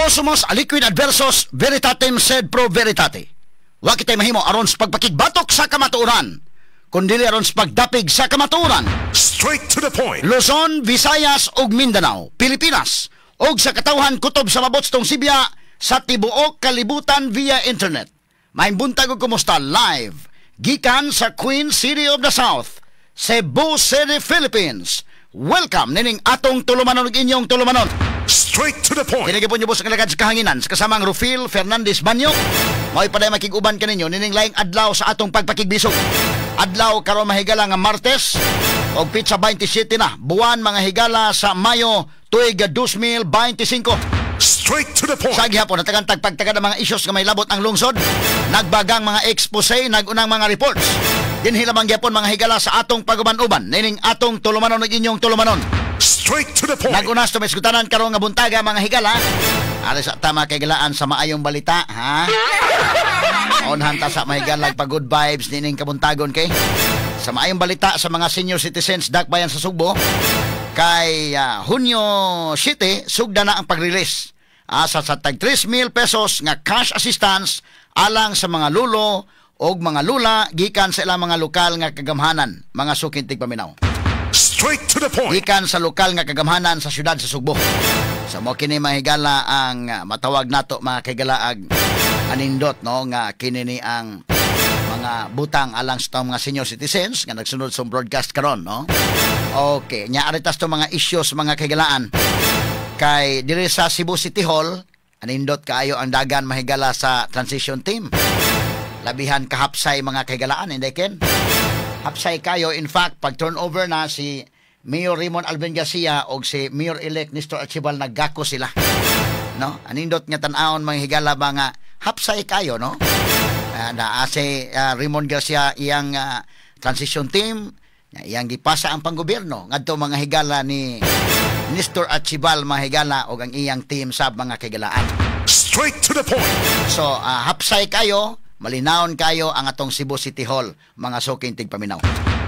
Sumus aliquid adversus veritatem sed pro veritate. Wa kitay mahimo aron sa pagpakigbatok sa kamatuoran, kundi aron sa pagdapig sa kamatuoran. Straight to the point. Luzon, Visayas ug Mindanao, Pilipinas ug sa katawhan kutob sa mabot tong Sibya sa tibuok kalibutan via internet. Maayong buntag ug kumusta live gikan sa Queen City of the South, Cebu City, Philippines. Welcome nining atong tulumanon ug inyong tulumanon. Straight to the point. Kini gyapon sa kalagad sa kahanginan sa kasamang Rufil Fernandez Banyo. Mao'y paday makig-uban kaninyo nining laing adlaw sa atong pagpakigbisog. Adlaw karon, mahigala, nga Martes og petsa 27 na buwan, mga higala, sa Mayo tuig 2025. Straight to the point. Sa gihapon natagan tagpagtagad ang mga isyos nga may labot ang lungsod, nagbagang mga expose, nagunang mga reports. Dinhi lamang gyapon, mga higala, sa atong paguban-uban nining atong tulumanon ug inyong tulumanon. Straight to the point. Nagunas to may karon nga buntaga, mga higala. Ari sa tama kay galaan sa maayong balita, ha? Onhan ta sa mahigala pa good vibes nining kabuntagon kay sa maayong balita sa mga senior citizens dakbayan sa Sugbo kay Hunyo 7 sugda na ang pag-release asa sa tag 3,000 pesos nga cash assistance alang sa mga lulo og mga lula gikan sa ilang mga lokal nga kagamhanan, mga suking tigpaminaw. Straight to the point. Gikan sa lokal nga kagamhanan sa syudad sa Sugbo. Sa mo kini, mahigala, ang matawag nato, mga kagalaag, anindot, no, nga kini ni ang mga butang alang sa mga senior citizens nga nagsunod sa broadcast karon, no. Okay, nya aritas to mga issues, mga kagalaan, kay diri sa Cebu City Hall anindot kaayo ang dagan, mahigala, sa transition team. Labihan kahapsay, mga kagalaan, hindi ken hapsay kayo. In fact, pag turnover na si Mayor Raymond Alvin Garcia o si Mayor-elect Nestor Archival, naggako sila, no? Anindot nga tan-awon, mga higala ba, nga hapsay kayo, no? Na si Raymond Garcia, iyang transition team, iyang gipasa ang panggobyerno ngadto, mga higala, ni Nestor Archival, mga higala, og ang iyang team sa mga kahigalaan. Straight to the point. So, hapsay kayo, malinawon kayo ang atong Cebu City Hall, mga suking tigpaminaw.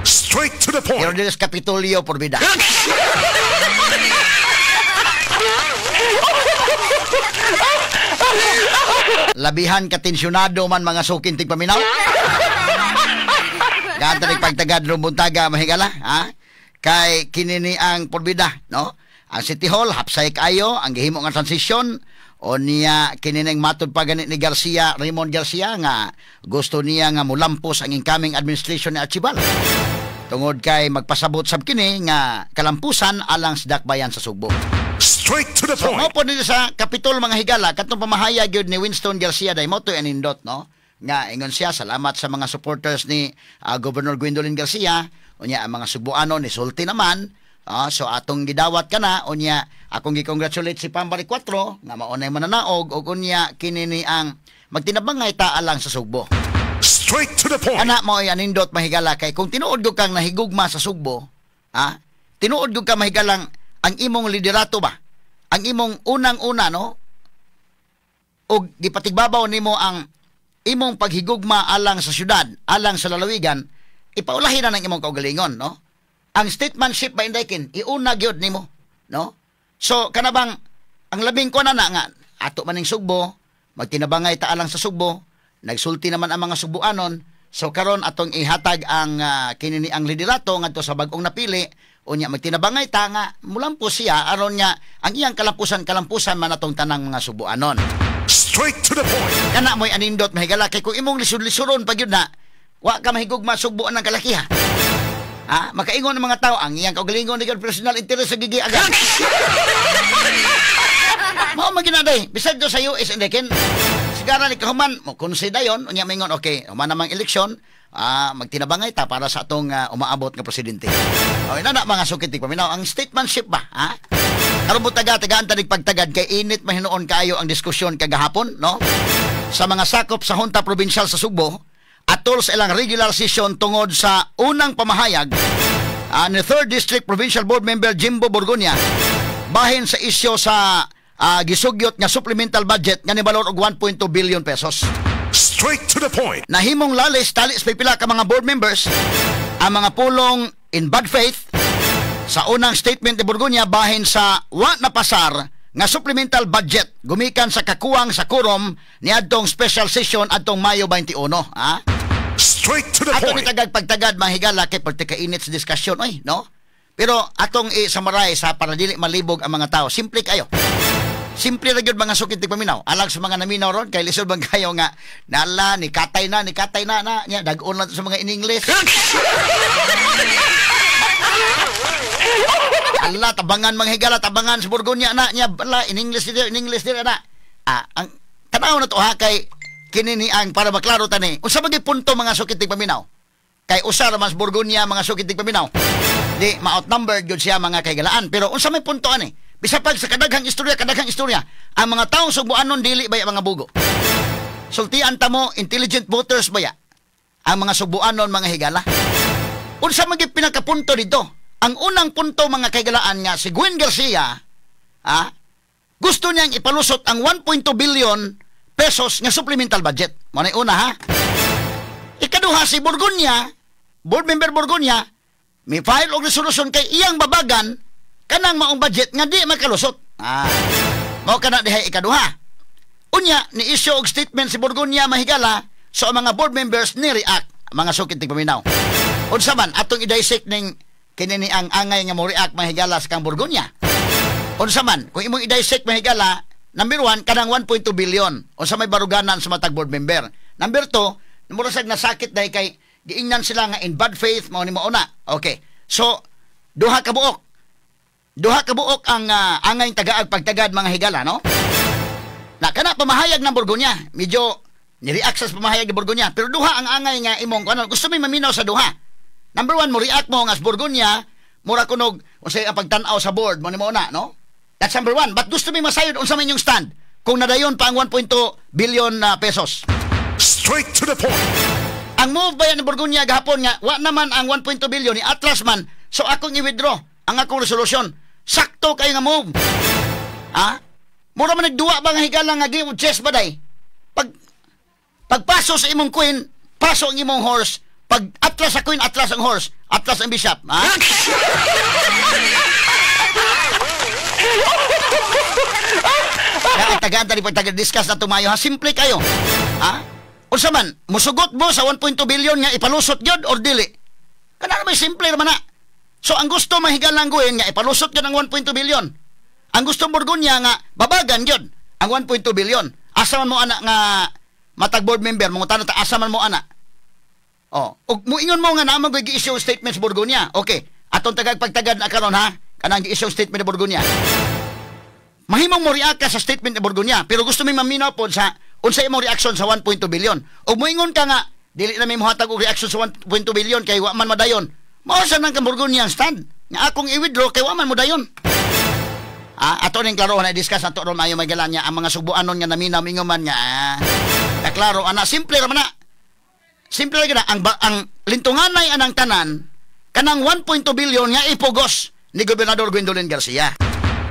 Straight to the Pero point. Dili sa Kapitolyo por bida. Labihan ka tensyonado man, mga suking tigpaminaw. Ganta ni pagtagad rong buntaga, mahigala, ha? Kay kinini ang porbida, no? Ang City Hall hapsay kayo ang gihimo nga transition o niya kinining matod pa gani ni Garcia, Raymond Garcia, nga gusto niya nga mulampos ang incoming administration ni Archibald. Tungod kay magpasabot sab kini nga kalampusan alang sa dakbayan sa Sugbo. Straight to the So, point. Mao po dito sa Kapitol, mga higala, katong pamahayag yun ni Winston Garcia day mo to anindot, no? Nga ingon siya, salamat sa mga supporters ni Governor Gwendolyn Garcia, unya ang mga Sugboano ni sulti naman. So atong gidawat kana, unya akong gi-congratulate si Pambari 4 nga maunay mananaog ug unya kini ni ang magtinabangay ta alang sa Sugbo. Straight to the point. Ana mo ay anindot, mahigala, kay kung tinuod gud kang nahigugma sa Sugbo, ha? Tinuod gud ka, mahigalang, ang imong liderato ba? Ang imong unang-una, no? Og gipatigbabaw nimo ang imong paghigugma alang sa syudad, alang sa lalawigan, ipaulahin na ng imong kaugalingon, no? Ang statesmanship ba, indaykin, iuna gyud nimo, no? So kana bang ang labing ko na na nga ato maning Sugbo, magtinabangay ta alang sa Sugbo, nagsulti naman ang mga Sugboanon, so karon atong ihatag ang kini ni ang liderato ngadto sa bag-ong napili, unya magtinabangay ta nga mulampos siya aron nga ang iyang kalampusan kalampusan man atong tanang mga Sugboanon. Straight to the point. Kana mo'y anindot, mahigala, kay kung imong lisod-lisuron pa gyud na, wa ka mahigugma Sugboan ng kalakiha. Ha? Makaingon ng mga tao, ang iyang kaugalingon ni personal interest sa gigi agad. Mao man ginaday, bisag do sa US hindi ken sigara ni kahuman mo consider yon, unya mingon, okay, human namang eleksyon, magtinabangay ta para sa atong umaabot nga presidente. Okay na na, mga sukit paminaw, ang statesmanship ba, ha? Karon taga tagaan tanig pagtagad kay init mahinuon kaayo ang diskusyon kagahapon, no? Sa mga sakop sa Junta Provincial sa Sugbo atol sa ilang regular session tungod sa unang pamahayag ni 3rd District Provincial Board Member Jimbo Borgonia bahin sa isyo sa gisugyot nga supplemental budget nga nibalor og 1.2 billion pesos. Straight to the point. Nahimong lalis talis pipila ka mga board members ang mga pulong in bad faith sa unang statement ni Borgonia bahin sa wa napasar nga supplemental budget gumikan sa kakuwang sa quorum niadtong special session adtong Mayo 21, ha? Straight to the Ato ni point. Tagag pagtagad, mga higala, kay pagtikainit sa diskusyon oy, no? Pero atong i-summarize ha, para dili malibog ang mga tao. Simple kayo. Simple ra gyud, mga sukit paminaw. Alang sa mga naminaw ron kay lisod bang kayo nga nala ni katay na ni katay na na nya dag-on lang sa mga in English. Ala, tabangan, mga higala, tabangan sa Borgonya na nya bala in English dito, in English dito na. Ah, ang tanaw na to ha, kay kini ni ang para maklaro tani. Unsa man gyud punto, mga sukit paminaw? Kay usa ra man sa Borgonya, mga sukit paminaw. Di ma-outnumbered gyud siya, mga kaigalaan, pero unsa may punto ani? Bisa pag sa kadaghang istorya, ang mga taong Sugbuanon dili baya mga bugo. Sultian ta mo, intelligent voters baya ang mga Sugbuanon, mga higala. Unsa man gyud pinakapunto dito? Ang unang punto, mga kaigalaan, nga si Gwen Garcia, ha, gusto niyang ipalusot ang ₱1.2 billion nga supplemental budget. Mo na una ha. Ikaduha, si Borgonya, board member Borgonya, mi file og resolution kay iyang babagan kanang maong budget nga di makalusot. Ah. Mao kana dihay ikaduha. Unya, ni issue og statement si Borgonya, mahigala, so ang mga board members ni react, mga sukit paminaw. Unsa man atong i-dissect ning kini ni ang angay nga mo react, mahigala, sa kang Borgonya? Unsa man kung imong i-dissect, mahigala, number 1, kanang 1.2 billion. Unsa may baruganan sa matag board member? Number 2, mura sad nasakit dahil kay giingnan sila nga in bad faith mao ni mauna. Okay. So duha ka buok. Duha ka buok ang angay tagaag pagtagad, mga higala, no? Na kana pamahayag ng Borgonya, medyo ni-react sa pamahayag ni Borgonya, pero duha ang angay nga imong ano, gusto mi maminaw sa duha. Number one, mo react mo nga sa Borgonya, mura kunog unsay ang pagtan-aw sa board mo ni mo na, no? That's number one. But gusto mi masayod unsa man inyong stand kung nadayon pa ang ₱1.2 billion. Straight to the point. Ang move ba yan ni Borgonya gahapon nga wa naman ang 1.2 billion ni atras man, so akong i-withdraw ang akong resolution. Sakto kay nga move. Ha? Mura man nagduwa ba nga higala nga game of chess ba day? Pag pagpaso sa imong queen, paso ang imong horse. Pag atras sa queen, atras ang horse, atras ang bishop. Ha? Kaya tagaan tani pag discuss na tumayo ha, simple kayo. Ha? Unsa man, musugot mo sa 1.2 billion nga ipalusot gyud or dili? Kana may simple raman na. So ang gusto mahigalang gawin nga ipalusot gyud ang 1.2 billion. Ang gusto Borgonya nga babagan gyud ang 1.2 billion. Asa man mo ana nga matag board member mangutana ta, asa man mo ana? Oh, ug muingon mo nga naa man gi-issue statements Borgonya. Okay, atong tagag pagtagad na karon ha, kanang gi-issue statement ni Borgonya. Mahimong mo react ka sa statement ni Borgonya, pero gusto mi maminaw pod sa unsa imong reaction sa 1.2 billion. Ug moingon ka nga dili na mi mohatag og reaction sa 1.2 billion kay wa man madayon. Mao sa nang kang Borgonya ang stand nga akong i-withdraw kay wa man modayon. Ah, ato ning klaro na discuss ato ron maayo magala niya ang mga Sugbuanon nga naminaw mingon man nga klaro ana, simple ra man na. Simple ra na ang lintunganay anang tanan kanang 1.2 billion nga ipugos ni Gobernador Gwendolyn Garcia.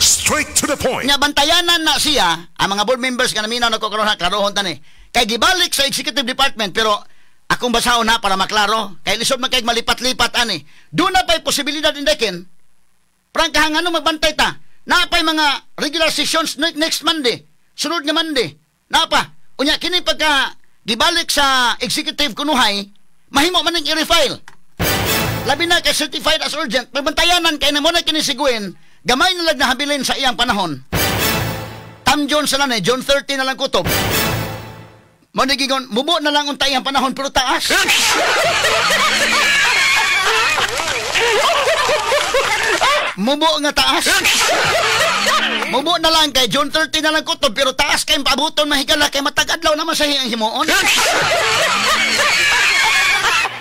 Straight to the point. Nga bantayanan na siya ang mga board members nga naminaw nako karon ha, klarohon tani. Kay gibalik sa executive department, pero akong basahon na para maklaro kay lisod man kay malipat-lipat ani. Doon na pa'y posibilidad indekin. Prangkahan ano magbantay ta. Napay mga regular sessions next Monday, sunod nga Monday. Napa. Unya kini pagka gibalik sa executive kunuhay, mahimo man ning i-refile. Labi na kay certified as urgent, mabantayanan kay na mo na kini si Gwen, gamay na lang nahabilin sa iyang panahon. Tam John sa lanay, John 30 na lang kutob. Mo gigon, mubo na lang unta iyang panahon pero taas. Mubo nga taas. Mubo na lang kay June 30 na lang kutob pero taas kay paabuton, mahigala, kay matag adlaw naman sa iyang himuon.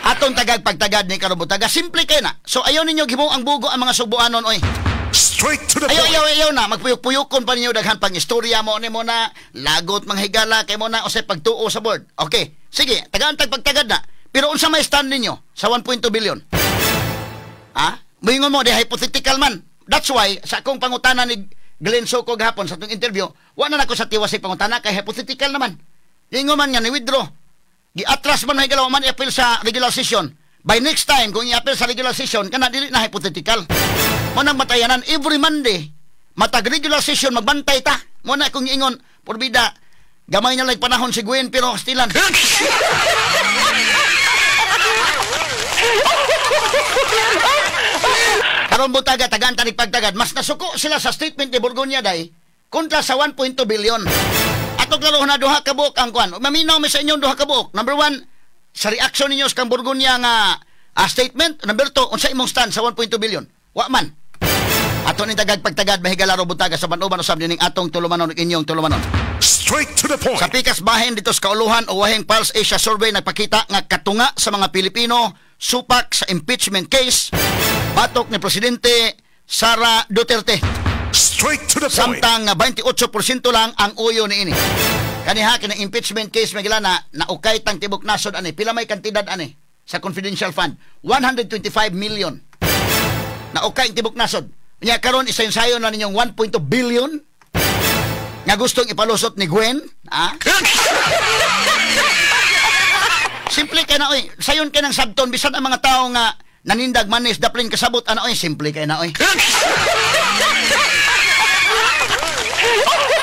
Atong tagag pagtagad ni karubutaga, simple kay na. So ayaw ninyo gimo ang bugo ang mga Sugbuanon oy. Straight to the Ayaw point. Ayaw ayaw na magpuyok-puyokon pa ninyo daghan pang istorya mo ni mo na lagot mga higala kay mo na usay pagtuo sa board. Okay, sige, tagaan tag pagtagad na. Pero unsa may stand ninyo sa 1.2 billion? Ha? Moingon mo di hypothetical man. That's why sa akong pangutana ni Glenn Soco gahapon sa atong interview, wa na nako sa tiwas pangutana kay hypothetical naman. Ingon man nga ni withdraw. Giatras man higala man i-appeal sa regular session. By next time kung i-appeal sa regular session kana dili na hypothetical. Mo nang batayanan every Monday. Matag regular session magbantay ta. Mo na kung ingon porbida gamay na lang panahon si Gwen pero stilan. Karon butaga tagaan tanig pagtagad, mas nasuko sila sa statement ni Borgonia day kontra sa 1.2 billion. Ato klaro na duha ka buok ang kuan. Maminaw mi sa inyong duha ka buok. Number 1, sa reaction ninyo sa kang Borgonia nga statement. Number 2, unsa imong stand sa 1.2 billion? Wa man. Ato ning tagag pagtagad mahigalaro butaga sa ban-uban usab nining atong tulumanon ug inyong tulumanon. Straight to the point. Sa pikas bahin dito sa Kauluhan o wahing Pulse Asia Survey nagpakita nga katunga sa mga Pilipino supak sa impeachment case batok ni Presidente Sara Duterte. Straight to the point. Samtang 28% lang ang uyo niini. Kaniha kini impeachment case magilana na ukay tang tibok nasod ani pila may kantidad ani sa confidential fund 125 million. Na ukay ang tibok nasod. Nya karon isaysayon na ninyong 1.2 billion nga gustong ipalusot ni Gwen, ah? Simple kay na oy, sayon kay nang sabton bisan ang mga tao nga nanindag manis daplin kasabot ana oy, simple kay na oy.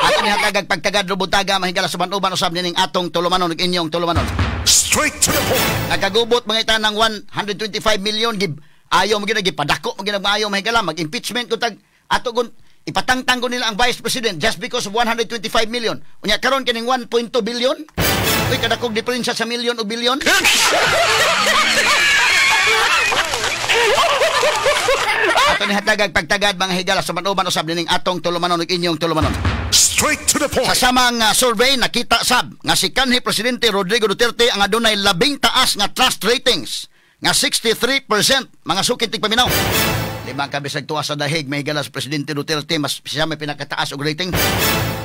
Ato ni hatagag pagtagad rubutaga mahigala sa ban-uban usab nining atong tulumanon ug inyong tulumanon. Straight to the point. Nagkagubot mga ita ng 125 million gib ayaw mo gyud gipadako mo gyud maayo mahigala mag-impeachment ko tag ato gun ipatangtang ko nila ang vice president just because of 125 million. Unya karon kining 1.2 billion. Uy kadakog diferensya sa million o billion. Ato ni hatagag pagtagad mga higala sa ban-uban usab nining atong tulumanon ug inyong tulumanon. Straight to the point. Sa samang survey nakita sab nga si kanhi Presidente Rodrigo Duterte ang adunay labing taas nga trust ratings nga 63% mga sukit tigpaminaw. Limang kabisag tuwa sa dahig may higala sa Presidente Duterte mas siya may pinakataas og rating.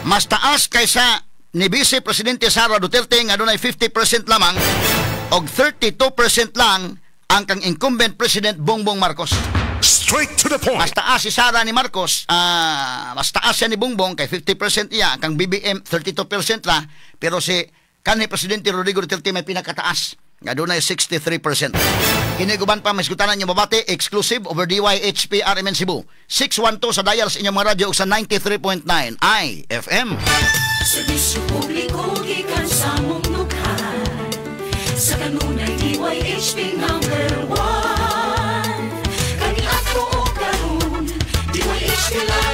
Mas taas kaysa ni Vice Presidente Sara Duterte nga adunay 50% lamang og 32% lang ang kang incumbent President Bongbong Marcos. Straight to the point. Mas taas si Sara ni Marcos, mas taas siya ni Bongbong kay 50% iya, ang kang BBM 32% la, pero si kanhi Presidente Rodrigo Duterte may pinakataas nga dunay 63%. Kini guban pa masgutanan niyo mabati exclusive over DYHP RMN Cebu. 612 sa dial sa inyong mga radyo ug sa 93.9 IFM. Serbisyo publiko gikan sa mong dughan. Sa kanunay DYHP number 1. Kani ato og karon, DYHP lang.